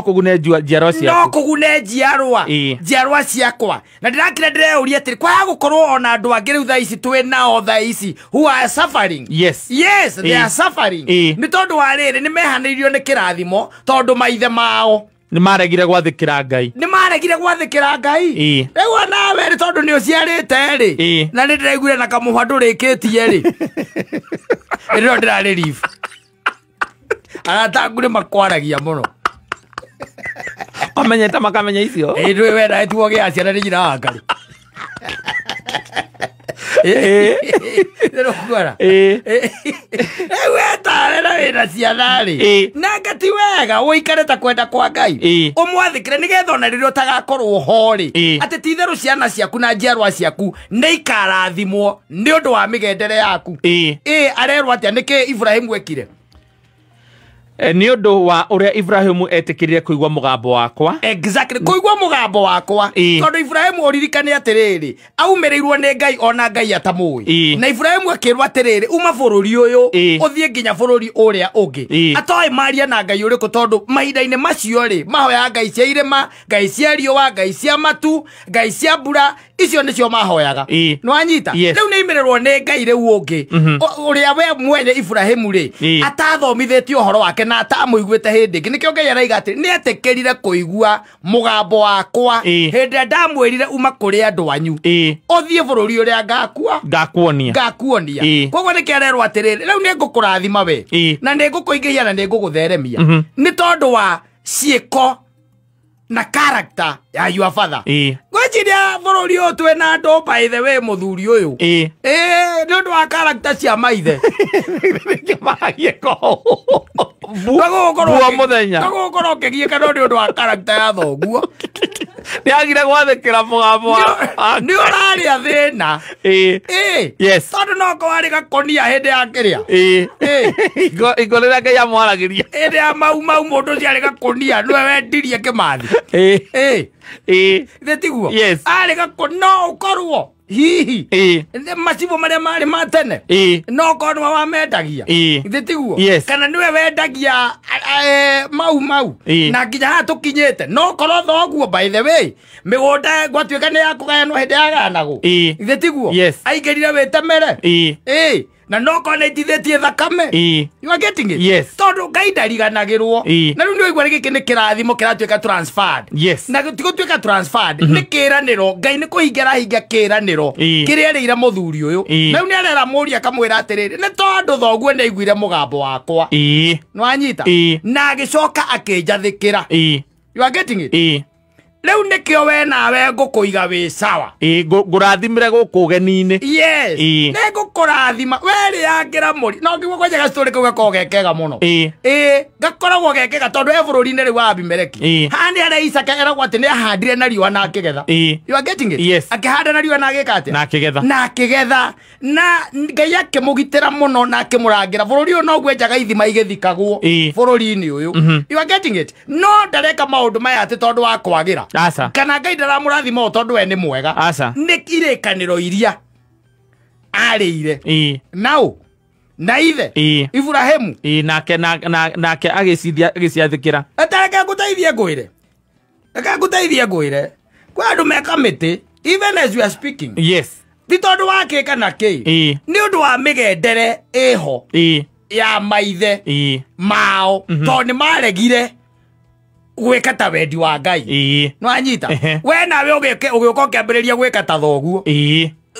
kũgune njiarwa ciaku. No kũgune njiarwa. Njiarwa ciakwa. Na ndĩrakira ndĩreyũria atĩrĩ, kwaga gũkorwo ona andũ angĩ rĩu thaa ici twĩ nao thaa ici who are suffering. Yes. Yes, they are suffering. Nĩ tondũ wa rĩrĩ, nĩ mehanĩirio nĩ kĩrathimo tondũ maithe mao nĩ maregire gwathĩkĩra Ngai. Nĩ maregire gwathĩkĩra Ngai. Rĩu onawe rĩ, tondũ nĩ ũciarĩte rĩ, na nĩ ndĩraiguire na kamũhwa ndũrĩkĩtie rĩ, ĩno ndĩrarĩ leave. Arata aku nĩ makwaragia mũno. Amenyete makamenya icio. Ndũĩ we nawe tiwe ũgĩaga ciana nĩ nyina wa Ngai. Kuona wetare na wĩna ciana rĩ na ngati wega ũikare ta kwenda kwa Ngai ũmwathĩkĩre nĩgetha ona rĩrĩa ũtagakorwo ho rĩ atĩ ti itherũ ciana ciaku na njiarwa ciaku nĩ ikarathimwo nĩ ũndũ wa mĩgendere yaku. Arerwo atĩa nĩkĩ Ibrahimu ekire? Nĩ ũndũ wa ũrĩa Ibrahimu etĩkĩrire kũigua mũgambo wakwa. Exactly, kũigua mũgambo wakwa. Tondũ Ibrahimu ũririkane atĩrĩrĩ, aumĩrĩirwo nĩ Ngai ona Ngai atamũĩ. Na Ibrahimu akĩrwo atĩrĩrĩ, uma bũrũri ũyũ ũthiĩ nginya bũrũri ũrĩa ũngĩ. Atoĩ maria na Ngai ũrĩkũ tondũ mahinda-inĩ macio rĩ mahoyaga Ngai cia irĩma, Ngai cia riũa, Ngai cia matu, Ngai cia mbura, icio nĩcio mahoyaga. Nĩwanyita? Rĩu nĩaimĩrĩrwo nĩ Ngai rĩu ũngĩ ũrĩa we mwene Ibrahimu rĩ atathomithĩtie ũhoro wake na atamũiguĩte hĩndĩ ĩngĩ. Nĩkĩo Ngai araiga atĩ nĩetĩkĩrire kũigua mũgambo wakwa hĩndĩ ĩrĩa ndamwĩrire uma kũrĩ andũ anyu ũthiĩ bũrũri ũrĩa ngakuonia. Koguo nĩkĩo arerwo atĩrĩrĩ, rĩu nĩngũkũrathima we na nĩngũkũingĩhia na nĩngũgũtheremia nĩ tondũ wa ciĩko na character ya your father. Gweciria bũrũri ũyũ twĩna andũ by the way mũthuri ũyũ nĩ ũndũ wa character cia maithe. Tũgũkorwo ũkĩgiĩka no nĩ ũndũ wa character ya thoguo. Nĩagire gwathĩkĩra mũgambo wa nĩ ũrarĩa thĩna. Yes. Tondũ no korwo arĩ gakonia hĩndĩ ya kĩrĩa Ingo rĩrĩa Ngai amwaragĩria hĩndĩ ya mau mau mũndũ ũcio arĩ gakonia nĩwe wendirie Kĩmathi. Ithe tiguo? Arĩ gakonia no ũkorwo hihi macibũ marĩa marĩ ma tene no korwo nĩwe wamendagia. Ithe tiguo? Kana nĩwe wendagia mau mau na nginya haha tũkinyĩte no korwo thoguo by the way mĩgũnda gwatuĩka nĩ yakũgayanwo hĩndĩ yaganagwo. Ithe tiguo? Aingĩrire wĩtemere na no korwo nĩaitithĩtie thakame. You are getting it? Yes. Tondũ Ngai ndariganagĩrwo. Na rĩu nĩũigua gĩkĩ nĩ kĩrathimo kĩratuĩka transferred. Yes. Na gũtigũtuĩka transferred nĩ kĩranĩro. Ngai nĩ kũhingia arahingia kĩranĩro kĩrĩa erĩire mũthuri ũyũ. Na rĩu nĩarera mũriũ akamwĩra atĩrĩrĩ, nĩ tondũ thoguo nĩaiguire mũgambo wakwa. Nĩwanyita? Na agĩcoka akĩnjathĩkĩra. You are getting it? Rĩu nĩkĩo we nawe ngũkũiga wĩ sawa. Ngũrathimire gũkũ ũgeni-inĩ. Yes. Nĩngũkũrathima. We rĩangĩra mũri. No ngĩguo kwanja gastory kau gakoragwo ge kega mũno. Gakoragwo ge kega tondũ e bũrũri-inĩ rĩu wa Abimeleki. Haha nĩ harĩa Isaka eragwo atĩ nĩ ahandire na riũa na akĩgetha. You are getting it? Yes. Akĩhanda na riũa na agĩka atĩa? Na akĩgetha. Na akĩgetha. Na Ngai akĩmũgitĩra mũno na akĩmũrangĩra. Bũrũri ũyũ noguo enjaga ithima igĩthikagwo bũrũri-inĩ ũyũ. You are getting it? No ndareka maũndũ maya atĩ tondũ wa kwagĩra. Kana Ngai ndaramũrathima o tondũ we nĩ mwega. Nĩ irĩkanĩro iria arĩire nao na ithe Ibrahimu nake nake agĩciathĩkĩra. Reke ngũteithie ngwĩre. Reke ngũteithie ngwĩre. Kwĩ andũ meka mĩtĩ even as we are speaking. Yes. Ti tondũ wa kĩ kana kĩ. Nĩ ũndũ wa mĩgendere ĩho ya maithe mao tondũ nĩ maregire gwĩka ta wendi wa Ngai. Nĩwanyita? We nawe ũgĩũka ũkĩambĩrĩria gwĩka ta thoguo.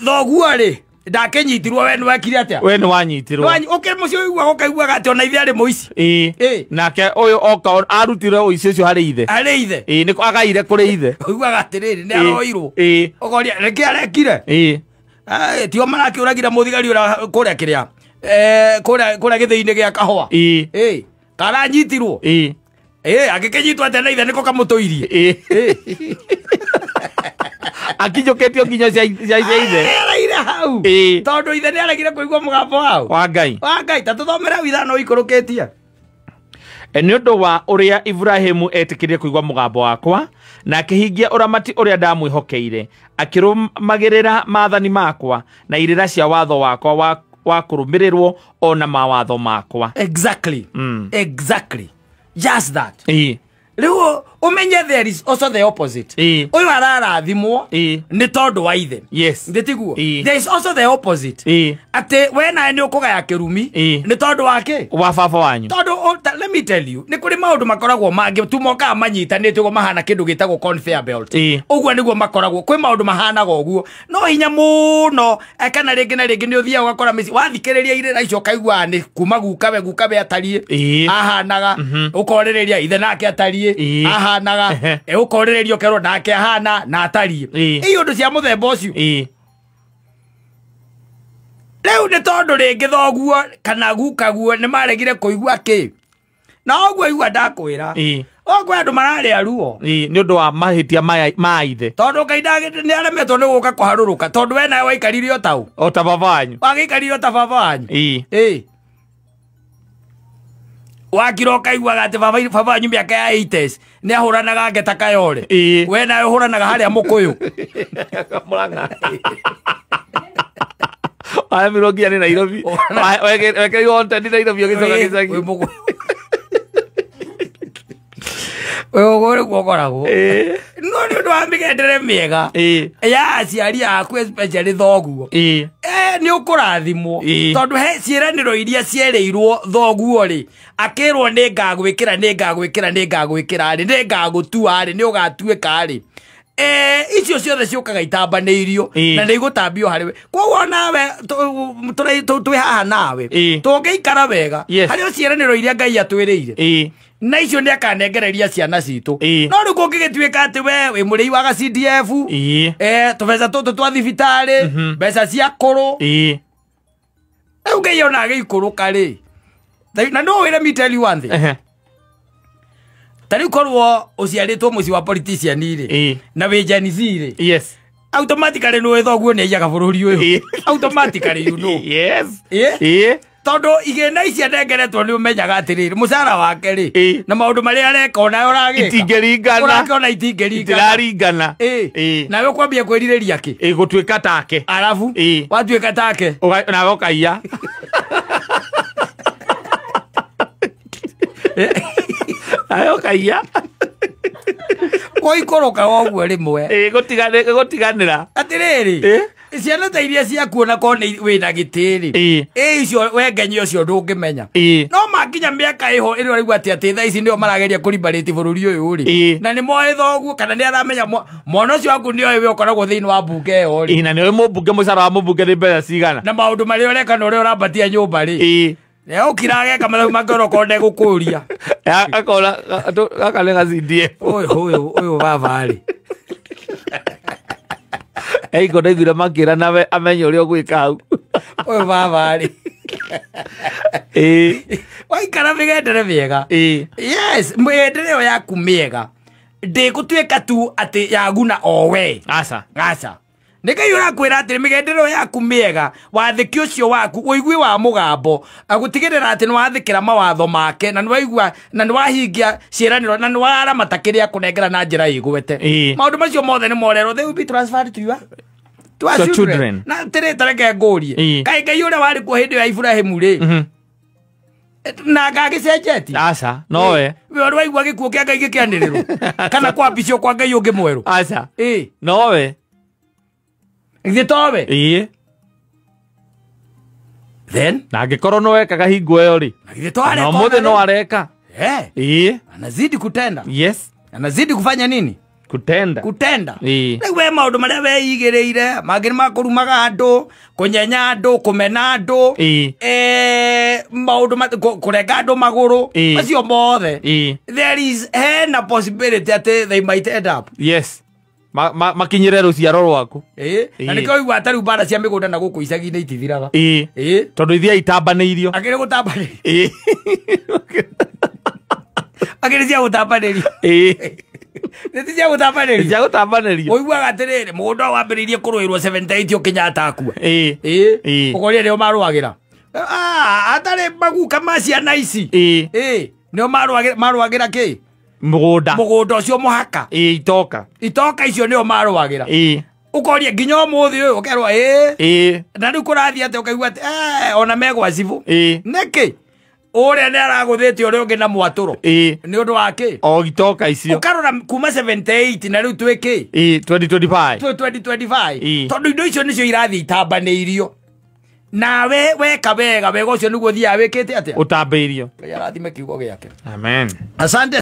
Thoguo rĩ ndakĩnyitirwo we nĩwekire atĩa? We nĩwanyitirwo. Ũkĩ mũciĩ ũiguaga ũkaiguaga atĩ ona ithe arĩ mũici. Nake ũyũ oka arutire ũici ũcio harĩ ithe. Harĩ ithe. Nĩ agaire kũrĩ ithe. Ũiguaga atĩrĩrĩ nĩ aroirwo. Ũkoria nĩkĩ arekire? Tio marakĩũragire mũthigari ũrĩa kũrĩa kĩrĩa. Kũrĩa gĩthĩi-inĩ gĩa kahũa. Karanyitirwo. Agĩkĩnyitwo atĩa na ithe nĩko kamũtũirie. Akijũkĩtio nginya cia ithe. Araire hau. Tondũ ithe nĩaregire kũigua mũgambo wao. Wa Ngai. Wa Ngai ta tũthomere hau ithano ũikũrũkĩtie. Nĩ ũndũ wa ũrĩa Ibrahimu etĩkĩrire kũigua mũgambo wakwa na akĩhingia ũramati ũrĩa ndamwĩhokeire, akĩrũmagĩrĩra maathani makwa na irĩra cia watho wakwa wa kũrũmĩrĩrwo ona mawatho makwa. Exactly. Exactly. Just that. Rĩu ũmenye there is also the opposite. Ũyũ ararathimwo nĩ tondũ wa ithe. Yes. Nĩ tiguo? There is also the opposite. Atĩ we nawe nĩ ũkũgaya kĩrumi nĩ tondũ wa kĩ? Wa baba wanyu. Tondũ let me tell you, nĩ kũrĩ maũndũ makoragwo mangĩ tu mokaga manyitanĩte ũguo mahana kĩndũ gĩtagwo conveyor belt. Ũguo nĩguo makoragwo. Kwĩ maũndũ mahanaga ũguo. No hinya mũno kana rĩngĩ na rĩngĩ nĩ ũthiaga ũgakora mĩciĩ wathikĩrĩria irĩra icio ũkaigua nĩ kuma gukawe gukawe atariĩ ahanaga, ũkorĩrĩria ithe nake atariĩ ahanaga, ũkorĩrĩria ũkerwo nake ahana na atariĩ. Ĩ ũndũ cia mũthemba ũcio. Rĩu nĩ tondũ rĩngĩ thoguo kana gukaguo nĩ maregire kũigua kĩ. Na ũguo igua ndakwĩra. Ũguo andũ mararĩa ruo. Nĩ ũndũ wa mahĩtia ma ithe. Tondũ Ngai nĩ aremetwo nĩ gũka kũharũrũka tondũ we nawe waikarire o tau. O ta baba wanyu. Wagĩikarire o ta baba wanyu. Wakira ũkaiguaga atĩ baba wanyu mĩaka ya 80s nĩ ahũranaga ngeta Kayore. We nawe ũhũranaga harĩa Mũkũyũ. Mũrang'a. Waremirwo nginya nĩ Nairobi. Wekerirwo wanted Nairobi ũgĩcoka gĩcagi. Ũguo nĩguo ũkoragwo. No nĩ ũndũ wa mĩgendere mĩega ya aciari aku especially thoguo. Nĩ ũkũrathimwo tondũ he ciĩranĩro iria cierĩirwo thoguo rĩ akĩrwo nĩ ngagwĩkĩra nĩ ngagwĩkĩra nĩ ngagwĩkĩra rĩ nĩ ngagũtua rĩ nĩ ũgatuĩka rĩ. Icio ciothe ciũkaga itambanĩirio na nĩ igũtambio harĩ we. Koguo nawe twĩ haha nawe tũngĩikara wega harĩ ciĩranĩro iria Ngai atwĩrĩire na icio nĩ akanengereria ciana citũ. No rĩu kũngĩgĩtuĩka atĩ we wĩ mũrĩi wa CDF tũbeca tũtũ twa thibitarĩ mbeca cia kũrũ rĩu Ngai ona agĩikũrũka rĩ. Na no wĩre me tell you one thing. Ta rĩu korwo ũciarĩtwo mũciĩ wa politician rĩ na wĩ Gen Z rĩ yes automatically nĩ thoguo nĩ aiyaga bũrũri ũyũ. Automatically you know. Yes. Tondũ igĩna ici anengeretwo nĩ ũmenyaga atĩrĩrĩ mũcara wake rĩ na maũndũ marĩa areka onawe ũragĩka itingĩringana. Ũrakĩona itingĩringana. Itiraringana. Nawe ũkwambia kwĩrirĩria kĩ? Gũtuĩka take. Arabu watuĩka take nawe ũkaiya. Nawe ũkaiya. Gũikũrũka ũguo rĩmwe. Gũtiganĩra. Atĩrĩrĩ ciana ta iria ciakuona korwo nĩ wĩna gĩtĩ rĩ icio we ngenyi ũcio ndũngĩmenya. No makinya mĩaka ĩho ĩrĩa ũraigua atĩ thaa ici nĩo marageria kũribarĩti bũrũri ũyũ rĩ na nĩ moĩ thoguo kana nĩ aramenya mwana ũcio waku nĩoĩ we ũkoragwo thĩinĩ wa mbunge ĩyo rĩ. Na nĩoĩ mũmbunge mũcara wa mũmbunge nĩ mbeca cigana. Na maũndũ marĩa ũreka na ũrĩa ũrambatia nyũmba rĩ. Nĩ ũkira ageka mathabu make onokorwo ndegũkũria. Akona gaka nĩ ga CDF. Ũyũ baba rĩ. Ĩko ndaiguire makĩra nawe amenye ũrĩa ũgwĩka hau. Ũyũ baba rĩ. Waikara mĩgendere mĩega. Yes, mĩgendere ĩyo yaku mĩega ndĩgũtuĩka tu atĩ yaguna o we. Aca. Aca. Nĩ Ngai ũrakwĩra atĩ mĩgendere ĩyo yaku mĩega wathĩki ũcio waku ũigui wa mũgambo agũtigĩrĩra atĩ nĩ wathĩkĩra mawatho make na nĩ waigua na nĩ wahingia ciĩranĩro na nĩ waramata kĩrĩa akũnengera na njĩra ĩgwete. Maũndũ macio mothe nĩ morerwo. They will be transferred to your children. Na tĩrĩ tareke ngũrie kaĩ Ngai ũrĩa warĩ kuo hĩndĩ ya Iburahĩmu rĩ na ngagĩcenjetie? Aca, nowe. We ũrĩ waigua gĩkuũ kĩa Ngai gĩkĩanĩrĩrwo kana kwambicio kwa Ngai ũngĩ mwerũ? Aca. Nowe. Githĩ towe? Then na angĩkorwo no wekaga hingo ĩyo rĩ githĩ to areka na ũmũthĩ no areka. Anazidi kutenda. Yes. Anazidi kufanya nini? Kutenda. Kutenda. Rĩu we maũndũ marĩa weigĩrĩire mangĩ nĩ makũrumaga andũ, kũnyenya andũ, kũmena andũ, maũndũ kũrenga andũ magũrũ, macio mothe. There is hena possibility atĩ they might end up. Yes. Makinyĩre rũciaro rwaku. Na nĩkĩo ũiguaga ta rĩu mbara cia mĩgũnda na gũkũ icagi-inĩ itithiraga. Tondũ ithiaga itambanĩirio. Akĩrĩ gũtambanĩrio. Akĩrĩ cia gũtambanĩrio. Nĩ cia gũtambanĩrio. Cia gũtambanĩrio. Ũiguaga atĩrĩrĩ mũgũnda ũyũ wambĩrĩirie kũrũĩrwo 78 Kenyatta akua. Ũkoria nĩo marũagĩra. Atarĩ maguka ma ciana ici. Nĩo marũagĩra kĩ? Mũgũnda. Mũgũnda ũcio mũhaka. Itoka. Itoka icio nĩo marũagĩra. Ũkoria nginya ũmũthĩ ũyũ ũkerwo Na rĩu kũrathiĩ atĩa ũkaigua atĩ ona megwa cibũ. Nĩkĩ? Ũrĩa nĩ aragũthĩte ũrĩa ũngĩ na mwatũro. Nĩ ũndũ wa kĩ? O itoka icio. Ũkarora kuma 78 na rĩu twĩ kĩ? 2025. 2025. Tondũ indo icio nĩcio irathiĩ itambanĩirio. Nawe weka wega wega ũcio nĩguo ũthiaga wĩkĩte atĩa? Ũtambĩirio. Ngai arathime kiugo gĩake. Amen. Asante.